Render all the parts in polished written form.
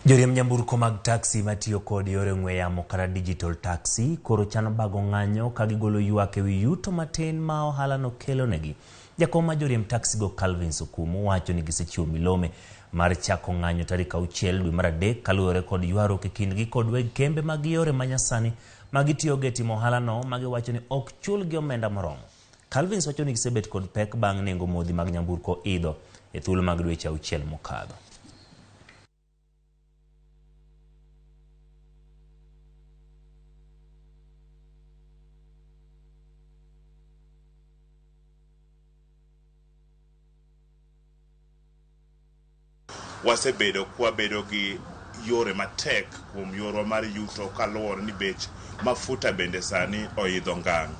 Joriemb nyamburko mag taxi matiyo kod yore ong'we yamo kata digital taxi koro chano bago ng'anyo ka gigolo ywak ewi yuto matin ma ohalano kelonegi. Jakom mar joriemb taxi go Calvins Okumu wacho ni gisechiwo milome mar chako ng'anyo tarik 6 dwe mar 3 kaluwore kod ywaruok e kindgi kod weg kembe mag yore manyasani ma gitiyogo e timo ohalano ma giwacho ni ok chulgi omenda moromo. Calvins wacho ni gisebet kod pek bang' nengo modhi mag nyamburko idho e thuolo mag dweche 6 mokadho. Wasebedo kwabedo gi yore matek kuom yorwa mar yuto kaluwore ni bech mafuta bende sani oidho ngang'.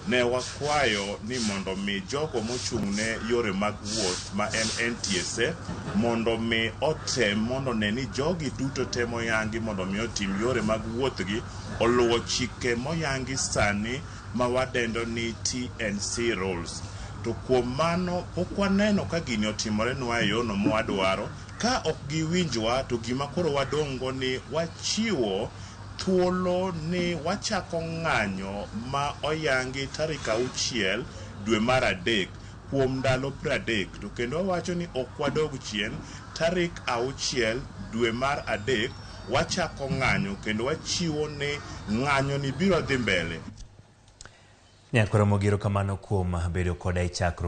Ne wakwayo ni mondo mi jogo mochung' ne yore mag wuoth ma en NTSA mondo mi otem mondo ne ni jogi duto te moyangi mondo mi otim yore mag wuothgi oluwo chike moyangi sani ma wadendo ni TNC rules. To kuom mano pok waneno ka gini otimore nwa e yono mwadwaro. Ka ok giwinjwa to gima koro wadong' go ni wachiwo thuolo ni wachako ng'anyo ma oyangi tarik 6 dwe mar 3 kuom ndalo 30 to kendo wawacho ni ok wadog chien tarik 6 dwe mar 3 wachako ng'anyo kendo wachiwo ni ng'anyo ni biro dhi mbele. Nyakwara Mogiro kamano kuom bedo koda e chakruok.